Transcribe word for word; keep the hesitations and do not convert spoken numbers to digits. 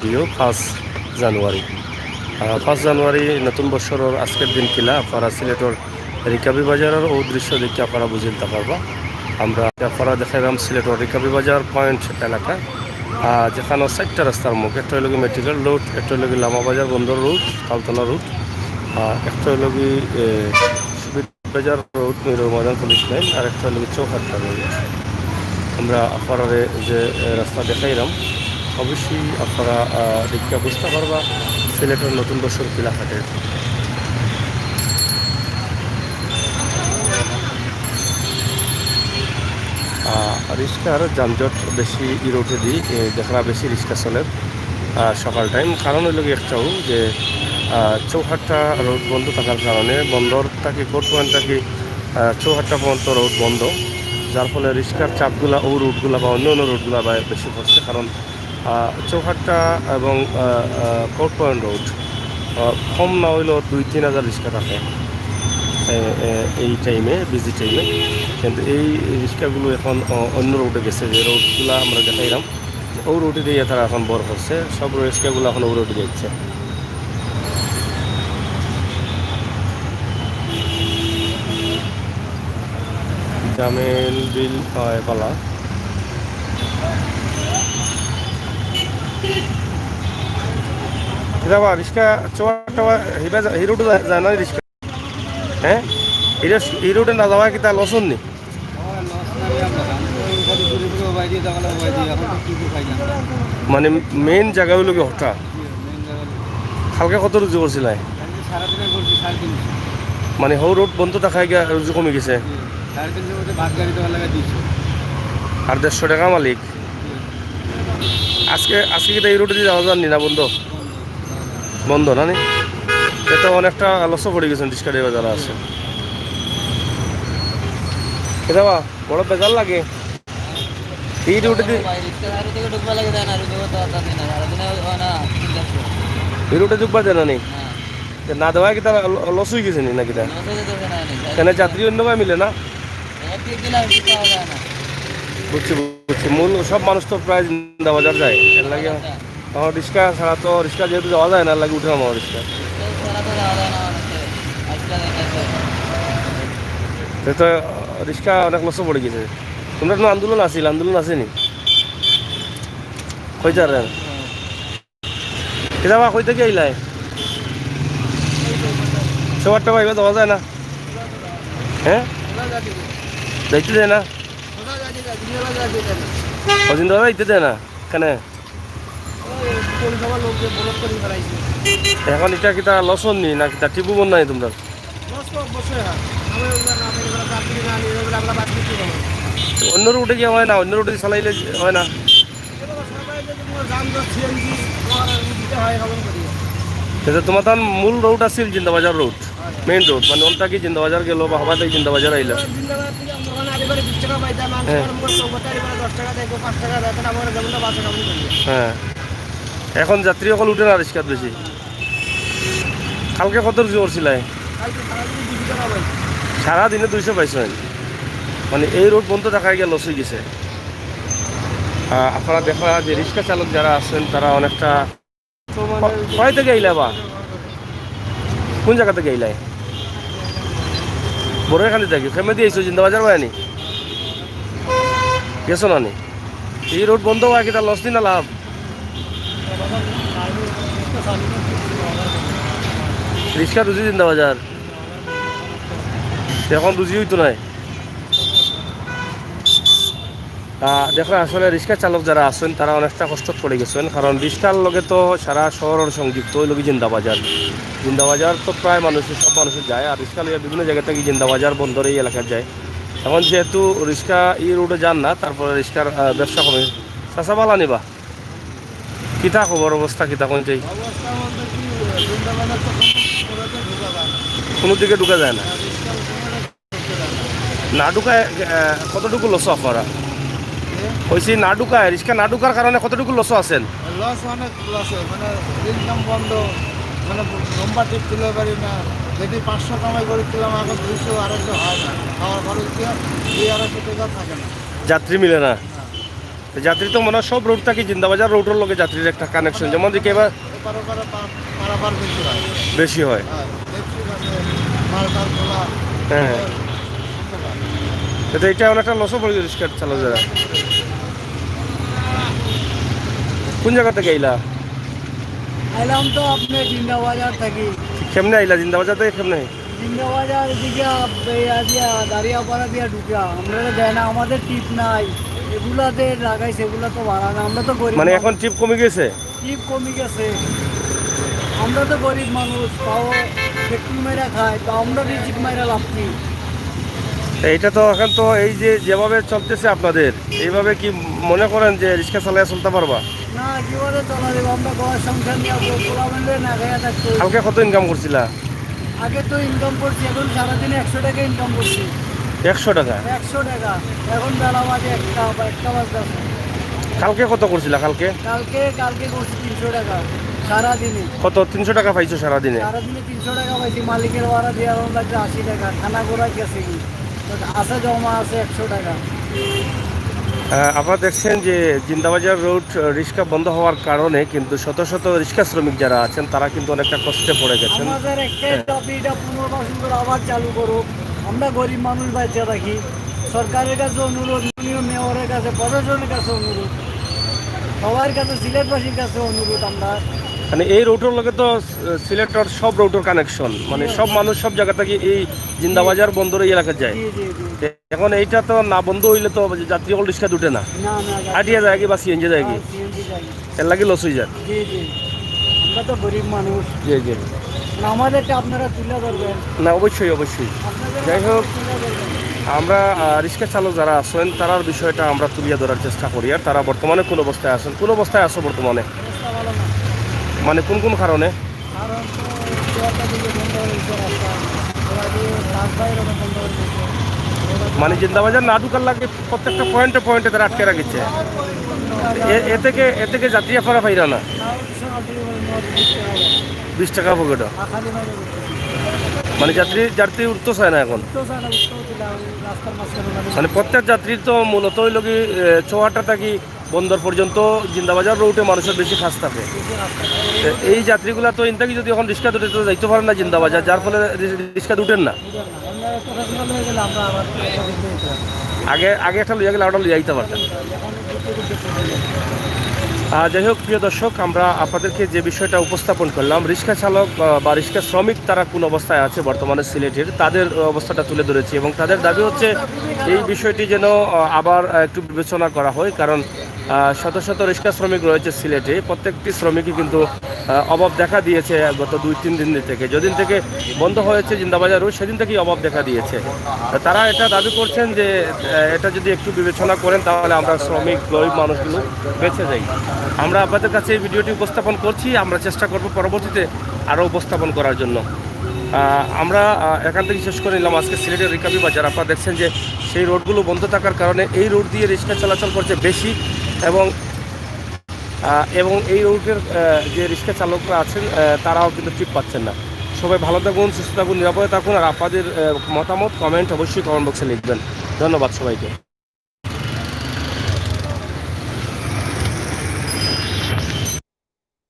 প্রিয় পাঁচ জানুয়ারি। আহ, পাঁচ জানুয়ারি নতুন বছরর আজকের দিন কিলা আপনারা সিলেটর রিকাবি বাজারর অউ দৃশ্য দেখিয়া আপনারা বুঝিলতা পারবা। আমরা আপনারা দেখাইলাম সিলেটর রিকাবি বাজার পয়েন্ট এলাকা, আহ, যেখানো চাইরটা রাস্তার মুখ, একটা অইলো গি মেডিকেল রোড, একটা অইলো গি লামা বাজার বন্দর রোড, তালতলা রোড, আহ, একটা অইলো গি, এ, সুবিধা বাজার রোড, মিরর ময়দান পুলিশ লাইন, আর একটা অইলো গি চৌহাট্টা রোড। আমরা আপনারারে যে, এ, রাস্তা দেখাইলাম, অবশ্যই আপনারা, আহ, দেখিয়া বুঝতা পারবা সিলেটর নতুন বছর কিলা কাটের। আহ, রিক্সার যানজট বেশি ই রোডেদি, এ, দেখরা বেশি রিক্সা চলের, আহ, সকাল টাইম। কারণ অইলো গি একটাউ যে, আহ, চৌহাট্টা রোড বন্ধ থাকার কারণে বন্দর থাকি, কোর্ট পয়েন্ট থাকি, আহ, চৌহাট্টা পর্যন্ত রোড বন্ধ, যার ফলে রিক্সার চাপগুলা অউ রোডগুলা বা অন্য অন্য রোডগুলা বা বেশি পড়ছে। কারণ, আহ, চৌহাট্টা এবং, আহ, আহ, কোর্ট পয়েন্ট রোড, আহ, কম না অইলেও দুই তিন হাজার রিক্সা থাকে, এ, এ, এই টাইমে, বিজি টাইমে। কিন্তু এই রিক্সাগুলো এখন, আহ, অন্য রোডে গেছে, যে রোডগুলা আমরা দেখাইলাম। অউ রোডেদি তারা এখন বর করছে, সব রিক্সাগুলো এখন অউ রোডে যাইছে। জামিল বিল, আহ, পালা। কিতা বা, রিক্সা চৌহাট্টা বা, হিবা যা-, হি রোডে যা-, যায় না রিক্সা? হ্যাঁ? হি রোড-, হি রোডে না যাওয়া কিতা লস অর নি? মানে মেইন জাগা অইলো গি হটা। কালকে কত রুজি করছিলায়? মানে হউ রোড বন্ধ থাকায় গিয়া রুজি কমি গেছে। আর দেড়শো টেকা মালিক। আজকে, আজকে কিতা ই রোডেদি যাওয়া যার নি না বন্ধ? বন্ধ না নি? এ তো অনেকটা লসও পড়ি গেছইন রিক্সা ড্রাইভার যারা আছে। কিতা বা, বড় বেজার লাগে। ই রোডেদি ই রোডে ঢুকবা দেয় না নি? না। তে না দেওয়ায় কিতা ল-, লস অই গেছে নি না কিতা? কেনে যাত্রী অন্য ভাবে মিলে না? বুঝছি, বুঝছি। মূল সব মানুষ তো প্রায় জিন্দাবাজার যায়, এর লাগি। আমার রিক্সা ছাড়া তো, রিক্সা যেহেতু যাওয়া যায় না, এর লাগি উঠে আমার রিক্সা। তে তো রিক্সা অনেক লসও পড়ি গেছে। তুমরার তো আন্দোলন আছিল, আন্দোলন আছে নি? কই যার? কিতা বা, কই থাকি আইলায়? সবার তো ভাইবা যাওয়া যায় না। হ্যাঁ? যাইতে দেয় না? ও জিন্দাবাজার যাইতে দেয় না? কেনে? এখন ইটা কিতা লস অর নি না কিতা? টিপু বন্ধ নাই তুমরার? অন্য রুটে গিয়া অয় না? অন্য রুটে চালাইলে অয় না? এ তো তুমার তান মূল রুট আছিল জিন্দাবাজার রুট, মেইন রুট, মানে অন থাকি জিন্দাবাজার গেলো বা হবা থাকি জিন্দাবাজার আইলো। হ্যাঁ। হ্যাঁ। এখন যাত্রী অকল উঠে না রিক্সাত বেশি। কালকে কত রুজি করছিলায়? সারাদিনে দুইশো পাইছইন। মানে এই রুট বন্ধ থাকায় গিয়া লস অই গেছে। আহ, আপনারা দেখরা যে রিক্সা চালক যারা আছইন, তারা অনেকটা ক-, কই থাকি আইলা বা? কোন জাগা থাকি আইলায়? বড়াইখালি থাকি। কেমনে দি আইছো, জিন্দাবাজার বায় নি? গেছো না নি? ই রুট বন্ধ অওয়ায় কিতা লস নি না লাভ? রিক্সা রুজি জিন্দাবাজার। এখন রুজি অইতো নায়। আহ, দেখরা আসলে রিক্সা চালক যারা আছইন, তারা অনেকটা কষ্টত পড়ি গেছইন, কারণ রিক্সার লগে তো সারা শহরর সংযুক্ত অইলো গি জিন্দাবাজার। জিন্দাবাজার তো প্রায় মানুষে, সব মানুষে যায়, আর রিক্সা লইয়া বিভিন্ন জাগা থাকি জিন্দাবাজার বন্দর এই এলাকাত যায়। এখন যেহেতু রিক্সা ই রুটে যার না, তারপরে রিক্সার, আহ, ব্যবসা কমে। চাচা, বালা নি বা? কিতা খবর, অবস্থা কিতা, কোন চাই? অবস্থা বলতে কি, জিন্দাবাজার তো কোনো, কোনো দিকে ঢুকা যায় না। কোনো দিকে ঢুকা যায় না। না ঢুকায়, আহ, কতটুকু লস আপনারা? এ? কইছি না ঢুকায়, রিক্সা না ঢুকার কারণে কতটুকু লস আছেন? লস অনেক লস, মানে ইনকাম বন্ধ, মানে লম্বা ট্রিপ তুলে পারি না। যদি পাঁচশো কামাই করেছিলাম, এখন দুইশো, আড়াইশো হয় না। খাওয়া খরচ দিয়ে দুই আড়াইশো টাকা থাকে না। যাত্রী মিলে না। না। তো যাত্রী তো মনে হয় সব রুট থাকি জিন্দাবাজার রুটর লগে যাত্রীর একটা কানেকশন, যেমন দেখি এবার এপার ওপারে পা-, পারাপার বেশি হয়। বেশি হয়। হ্যাঁ, লেফট সুইচ আছে, মালটার খোলা। হ্যাঁ। এটা, এটা অনেকটা লসও পড়ে গেল রিক্সা চালক যারা। কোন জায়গা থেকে আইলা? আইলাম তো আপনি জিন্দাবাজার থাকি। কেমনে আইলা জিন্দাবাজার থেকে? কেমনে? জিন্দাবাজার এদিকে আপ-, এই আদিয়া, দাঁড়িয়াপাড়া দিয়া ঢুকা। আমরা তো দেয় না, আমাদের টিপ নাই। এগুলাতে লাগাইছে, এগুলা তো ভাড়া না। আমরা তো গরিব মানে মানুষ। এখন টিপ কমে গেছে? টিপ কমে গেছে। আমরা তো গরিব মানুষ, তাও ফ্যাক্টরি মাইরা খাই, তো আমরা রিজিক মাইরা লাভ কি? এইটা তো এখন তো এই যে যেভাবে চলতেছে আপনাদের, এইভাবে কি মনে করেন যে রিক্সা চালায় চলতে পারবা? না, কিভাবে চলা যাবে? আমরা ঘর সংসার নিয়ে বউ পোলাপান লইয়া না খাইয়া থাকতে হইব। কালকে কত ইনকাম করছিলা? আগে তো ইনকাম করছি, এখন সারাদিনে একশো টাকা ইনকাম করছি। একশো টাকা? একশো টাকা। এখন বেলা বাজে একটা বা একটা বাজতেছে। কালকে কত করছিলা কালকে? কালকে, কালকে করছি তিনশো টাকা সারাদিনে। কত, তিনশো টাকা পাইছো সারাদিনে? সারাদিনে তিনশো টাকা পাইছি, মালিকের ভাড়া দিয়ে এখন লাগছে আশি টাকা, খানা খরচ গেছে কি, তো আছে জমা আছে একশো টাকা। আহ, আপনারা দেখছেন যে জিন্দাবাজার রোড, আহ, রিক্সা বন্ধ হওয়ার কারণে কিন্তু শত শত রিক্সা শ্রমিক যারা আছেন, তারা কিন্তু অনেকটা কষ্টে পড়ে গেছেন। আমাদের একটাই হ্যাঁ। দাবি, এটা পুনর্বাসন করে আবার চালু করুক। আমরা গরিব মানুষ বাঁচিয়া থাকি, সরকারের কাছে অনুরোধ, মাননীয় মেয়রের কাছে, প্রশাসনের কাছে অনুরোধ, সবার কাছে, সিলেটবাসীর কাছে অনুরোধ আমরা। মানে এই রোডর লগে তো, আহ, সিলেটর সব রোডর কানেকশন, মানে জি। সব মানুষ সব জায়গা থেকে এই জিন্দাবাজার বন্দর এই এলাকাত যায়। জি, জি, জি। এখন এইটা তো না বন্ধ হইলে তো যাত্রী অকল রিক্সাত উঠে না। না, না, যাত্রী আটিয়া যায় কি বা সিএনজি যায় কি? হ্যাঁ, সিএনজি যায়। এর লাগি লস হয়ে যায়। জি, জি। আমরা তো গরিব মানুষ। জি, জি। না, আমাদেরটা আপনারা তুলে ধরবেন। না, অবশ্যই, অবশ্যই। আপনাদের যাই হোক, তুলে ধরবেন। আমরা, আহ, রিক্সা চালক যারা আছেন, তারার বিষয়টা আমরা তুলিয়া ধরার চেষ্টা করি। আর তারা বর্তমানে কোন অবস্থায় আছেন, কোন অবস্থায় আছো বর্তমানে? অবস্থা ভালো না। মানে কোন কোন কারণে? কারণ তো এই যে একটা দিকে বন্ধ হয়ে গেছে রাস্তা, ওরা যে পাঁচ বাইর ওরা বন্ধ হয়ে গেছে। মানে জিন্দাবাজার না ঢুকার লাগে প্রত্যেকটা পয়েন্টে পয়েন্টে তারা আটকে রাখছে। এ, এ থেকে, এ থেকে যাত্রী আপনারা পাইরা না? বিশ টাকা পকেটে। মানে যাত্রী, যাত্রী উঠতে চায় না এখন। মানে প্রত্যেক যাত্রীর তো মূলত হইল কি, এ, চৌহাট্টা থাকি বন্দর পর্যন্ত জিন্দাবাজার রোডে মানুষের বেশি খাস থাকে। তো এই যাত্রীগুলা তো ইনতাকি যদি এখন রিক্সাত উঠে তো যাইতে পারে না জিন্দাবাজার, যার ফলে রি-, রিক্সাত উঠেন না। আগে, আগে একটা লইয়া গেলে ওটা লইয়া আইতে পারতেন। আহ, যাই হোক, প্রিয় দর্শক, আমরা আপনাদেরকে যে বিষয়টা উপস্থাপন করলাম, রিক্সা চালক, আহ, বা রিক্সা শ্রমিক তারা কোন অবস্থায় আছে বর্তমানে সিলেটের, তাদের অবস্থাটা তুলে ধরেছি এবং তাদের দাবি হচ্ছে এই বিষয়টি যেন, আহ, আবার, আহ, একটু বিবেচনা করা হয়, কারণ, আহ, শত শত রিক্সা শ্রমিক রয়েছে সিলেটে, প্রত্যেকটি শ্রমিকই কিন্তু আহ, অভাব দেখা দিয়েছে গত দুই তিন দিন থেকে। যেদিন থেকে বন্ধ হয়েছে জিন্দাবাজার রোড, সেদিন থেকেই অভাব দেখা দিয়েছে। তো তারা এটা দাবি করছেন যে, আহ, এটা যদি একটু বিবেচনা করেন, তাহলে আমরা শ্রমিক, গরিব মানুষগুলো বেঁচে যাই। আমরা আপনাদের কাছে এই ভিডিওটি উপস্থাপন করছি, আমরা চেষ্টা করব পরবর্তীতে আরও উপস্থাপন করার জন্য। আহ, আমরা, আহ, এখান থেকে শেষ করে নিলাম আজকে সিলেটের রিকাবি বাজার। আপনারা দেখছেন যে সেই রোডগুলো বন্ধ থাকার কারণে এই রোড দিয়ে রিক্সা চলাচল করছে বেশি এবং আহ, এবং এই রুটের, আহ, যে রিক্সা চালকরা আছেন, আহ, তারাও কিন্তু টিপ পাচ্ছেন না। সবাই ভালো থাকুন, সুস্থ থাকুন, নিরাপদে থাকুন। আর আপনাদের, আহ, মতামত কমেন্ট অবশ্যই কমেন্ট বক্সে লিখবেন। ধন্যবাদ সবাইকে।